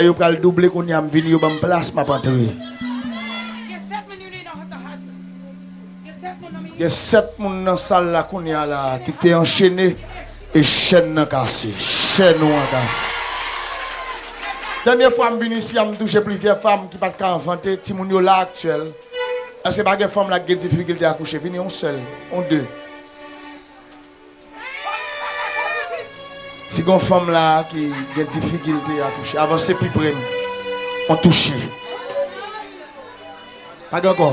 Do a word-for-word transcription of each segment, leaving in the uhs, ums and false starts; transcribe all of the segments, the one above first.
Yo pral double kounye a, m vini, yo ban m plas, m ap antre. Gen sèt moun nan sal la kounye a la ki te anchene e chèn nan kase. Chèn ou an kase. Dènye fwa m vin isi a, m touche plizyè fanm ki pa t ka anfante. Timoun yo la aktyèl. Èske pa gen fanm la ki gen difikilte akouche? Vini yon sèl, yon de. Si gon fanm la ki gen difikilte akouche, avanse pi pre m. On touche. Pa gen ankò.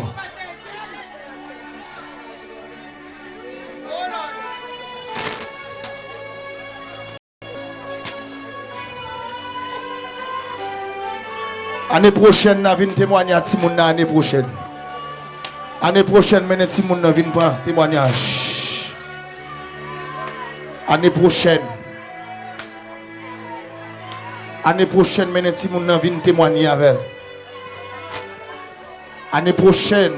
Ane pwochèn, n a vin temwanye a timoun nan ane pwochèn. Ane pwochèn, mennen timoun nan vin pran temwanyaj. Ane pwochèn. Ane pwochèn, mennen timoun nan vin temwanye avè l. Ane pwochèn,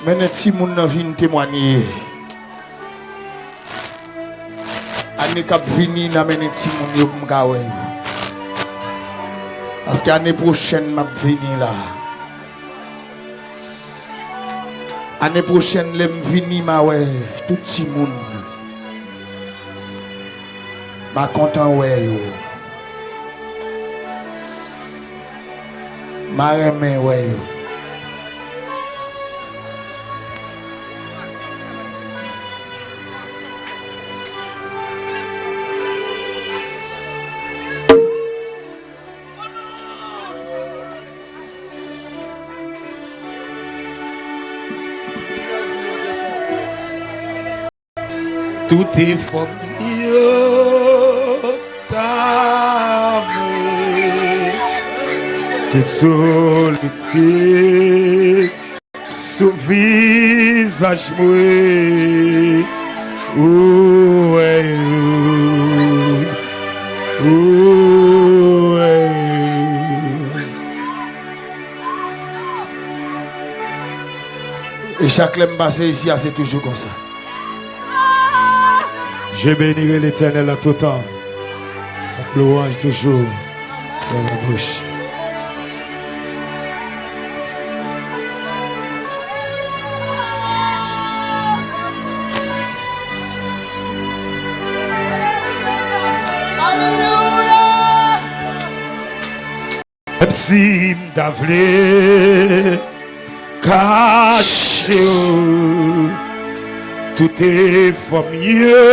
mennen timoun nan vin temwanye. Ane k ap vini, n a mennen timoun yo pou m ka wè yo. Paske ane pwochèn, m ap vini la. Ane pwochèn, lè m vini, m a wè tout timoun. M a kontan wè yo. M a renmen wè yo. Tout efò m yo ta vre, tout solitid sou vizaj mwen, ou wè yo, ou wè yo. E chak lè m pase isi a, se toujou konsa. Je bénirai l'Éternel en tout temps. Sa louanj toujou dans ma bouche. Menm si m ta vle kache w, tout efò m yo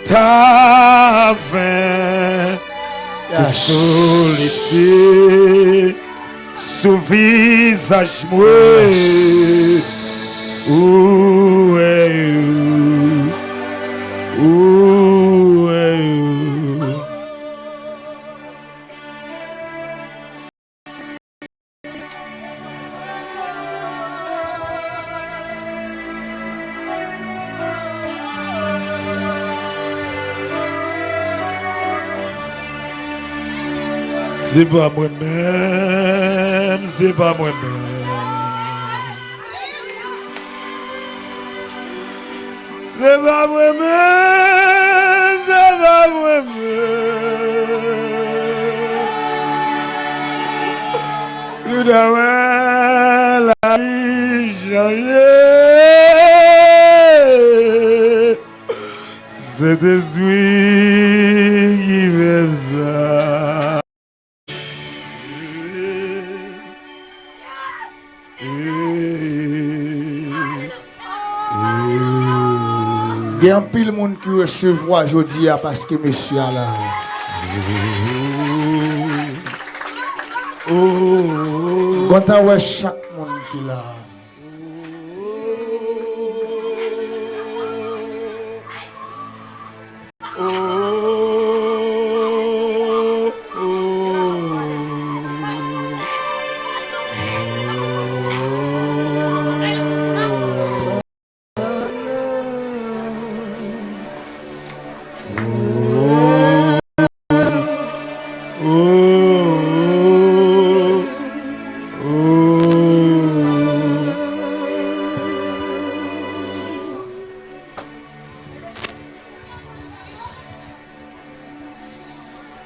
ta ven. Tout solitid sou vizaj mwen, ou wè yo, ou wè yo. Se pa mwen menm, se pa mwen menm. Se pa mwen menm, se pa mwen menm. Ou ta wè lavi chanje. Sentespri ki fè m sa. Gen anpil moun ki resevwa jodi a paske mesye a la. Kontan wè chak moun ki la.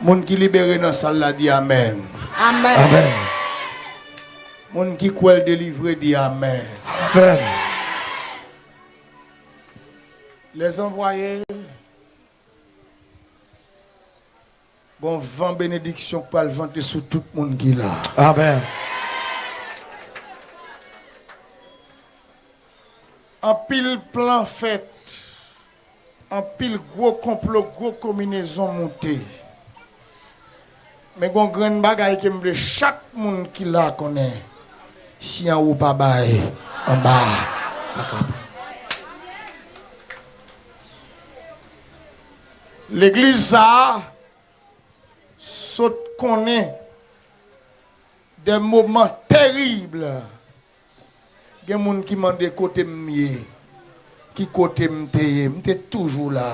Moun ki libere nan sal la, di amèn. Amèn. Amèn. Moun ki kwè l delivre, di amèn. Amèn. Lèzanvwaye, gon van benediksyon k pral vante sou tout moun ki la. Amèn. Anpil plan fèt, anpil gwo konplo, gwo konbinezon moute. Men gon grenn bagay ke m vle chak moun ki la konnen, si anwo pa bay, anba pa ka pran. Legliz sa a sot konnen de moman terib. Gen moun ki mande kote m ye, ki kote m te ye. M te toujou la.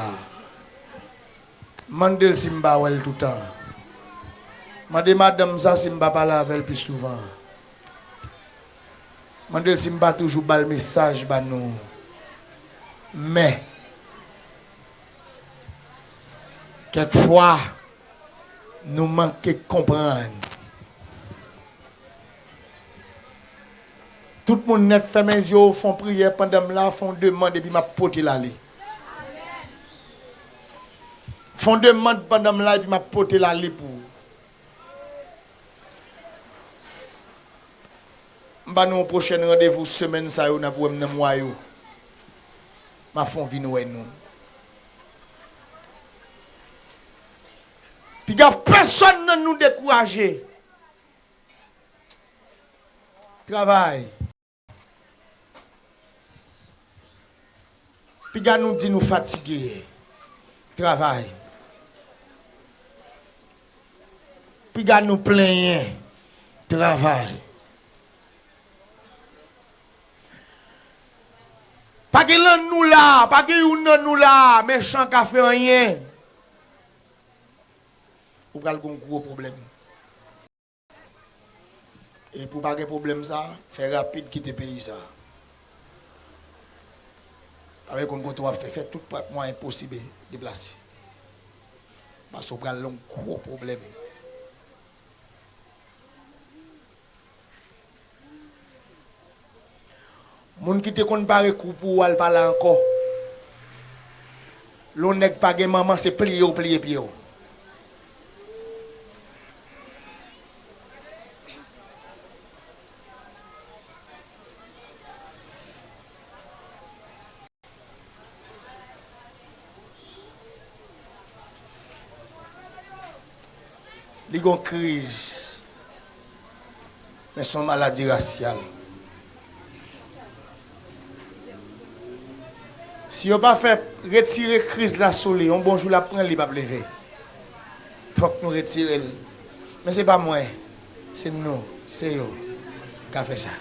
Mande l si m pa wè l toutan. Mande madanm sa si m pa pale avè l pi souvan. Mande l si m pa toujou ba l mesaj ba nou. Men, kèk fwa, nou manke konprann. Tout moun nèt, fèmen zye w, fè yon priyè pandan m la, fè yon demann epi m ap pote l ale. Fè yon demann pandan m la epi m ap pote l ale pou ou. M ba nou yon pwochèn randevou semèn sa yo, n ap wè m nan mwa yo. M ap fè yon vin wè nou. Piga pèsonn nan nou dekouraje. Travay. Piga nou di nou fatige. Travay. Piga nou plenyen. Travay. Pa gen lann nou la, pa gen youn nan nou la, mechan ka fè anyen. Ou pral gon gwo pwoblèm. E pou pa gen pwoblèm sa, fè rapid kite peyi sa. Pa vle konn kote w ap fè, fè tout pa-, mwayen posib deplase. Paske w pral nan yon gwo pwoblèm. Moun ki te konn pare kou pou ou al pa la ankò. Lè yon nèg pa gen manman, se pliye w pliye pye w. Li gon kriz. Men se yon maladi rasyal. Si yo pa fè retire kriz la sou li, yon bon jou l ap pran, li p ap leve. Fòk nou retire l. Men se pa mwen, se nou, se yo ka fè sa.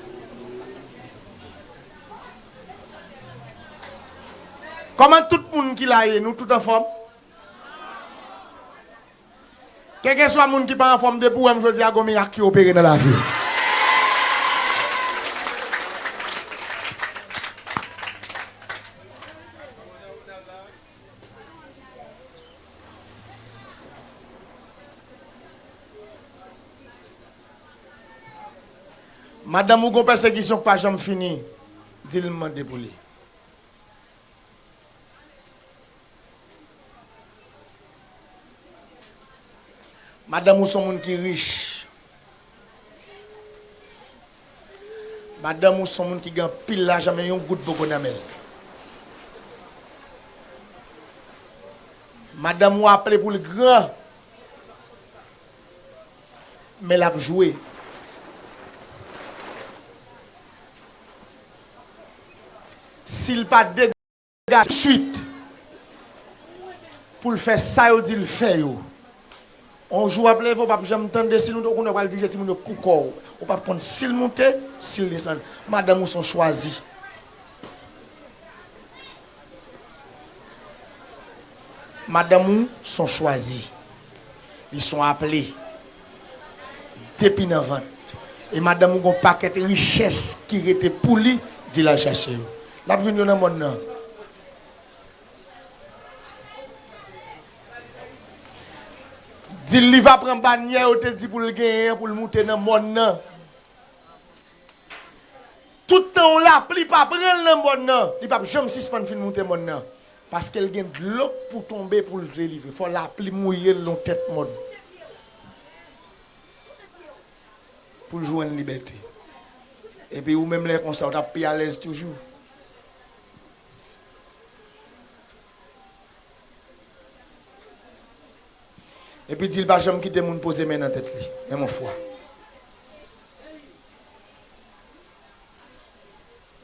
Kòman tout moun ki la ye? Nou tout anfòm? Kèlkeswa moun ki pa anfòm, depi w wè m jodi a, gon mirak ki opere nan lavi w. Madanm ou gon pèsekisyon k pa janm fini, di l m mande pou li. Madanm ou se yon moun ki rich. Madanm ou se yon moun ki gen anpil lajan, men yon goud poko nan men l. Madanm ou aple pou l gran, men l ap jwe. Si l pa degaje swit pou l fè sa yo di l fè yo, yon jou w ap leve, w p ap janm tande si l moute, ou konnen w pral dirije timoun yo pou kò w. Ou p ap konn si l moute, si l desann. Madanm ou se yon chwazi. Madanm ou se yon chwazi. Li se yon aple. Depi nan vant. E madanm ou gon pakèt richès ki rete pou li, di l al chache yo. L ap jwenn yo nan mòn nan. Di l li va pran banyè yo te di pou l genyen an pou l moute nan mòn nan. Tout tan yon lapli pa pran l nan mòn nan, li p ap janm sispann fin moute mòn nan. Paske l gen dlo k pou tonbe pou l delivre. Fò lapli mouye l nan tèt mòn. Pou l jwenn libète. Epi ou menm lè konsa, ou t ap pi alèz toujou. Epi di l pa janm kite moun poze men nan tèt li, menm yon fwa.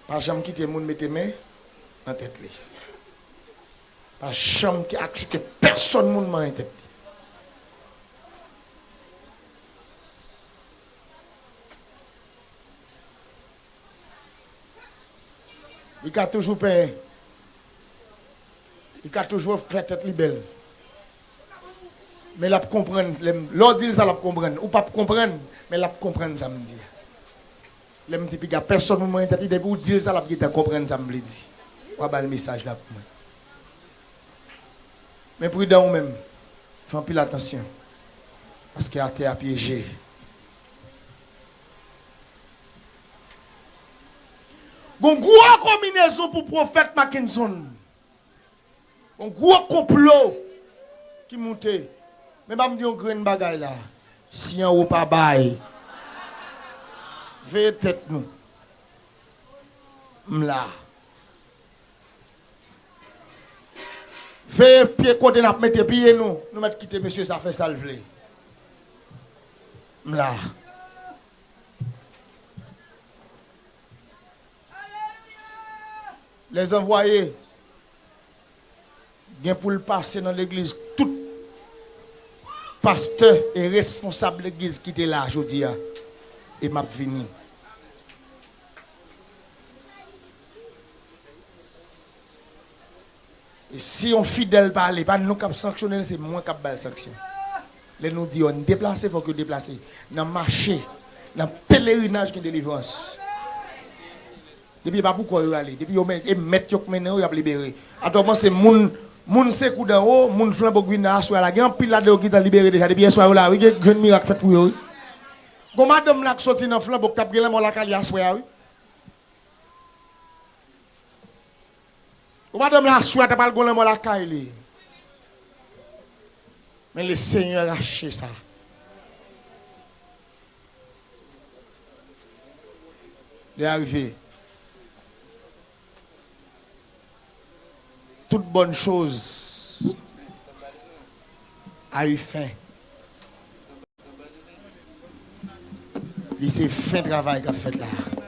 Pa janm kite moun mete men nan tèt li. Pa janm ki aksepte pèsonn moun manyen tèt li. Li ka toujou penyen. Li ka toujou fè tèt li bèl. Men l ap konprann. Lè m, lè w di l sa, l ap konprann. Ou p ap konprann, men l ap konprann sa m di a. Lè m di piga pèsonn moun manyen tèt li, depi w di l sa, l ap gentan konprann sa m vle di. W a ba l mesaj la pou mwen. Men pridan ou menm. Fè anpil atansyon. Paske atè a pyeje. Gon gwo konbinezon pou pwofèt Mackenson. Yon gwo konplo ki moute. Men ban m di yon grenn bagay la. Si anwo pa bay, veye tèt nou. M la. Veye pye kote n ap mete pye nou. Nou mèt kite mesye sa fè sa l vle. M la. Lèzanvwaye gen pou l pase nan legliz, tout pastè e responsab legliz ki te la jodi a, e m ap vini. E si yon fidèl pale, pa nou k ap sanksyone l, se mwen k ap ba l sanksyon. Lè nou di yo n deplase, fòk yo deplase. Nan mache, nan pelerinaj gen delivrans. Depi e pa pou kò yo ale, depi yo men, e mèt yo k mennen yo, y ap libere. Atò w panse moun, moun Sekou d Anwo, moun Flanbo Gwinya aswè a la, gen anpil ladan yo gentan libere deja, depi yèswa yo la, wi, gen jwenn mirak fèt pou yo, wi. Gon madanm la k soti nan Flanbo k t ap gen lanmò lakay li aswè a, wi. Ou madanm la aswè a ta pral gon lanmò lakay li. Men Lesenyè rache sa. Li arive. Toute bonne chose a une fin. Li se fen travay k ap fèt la.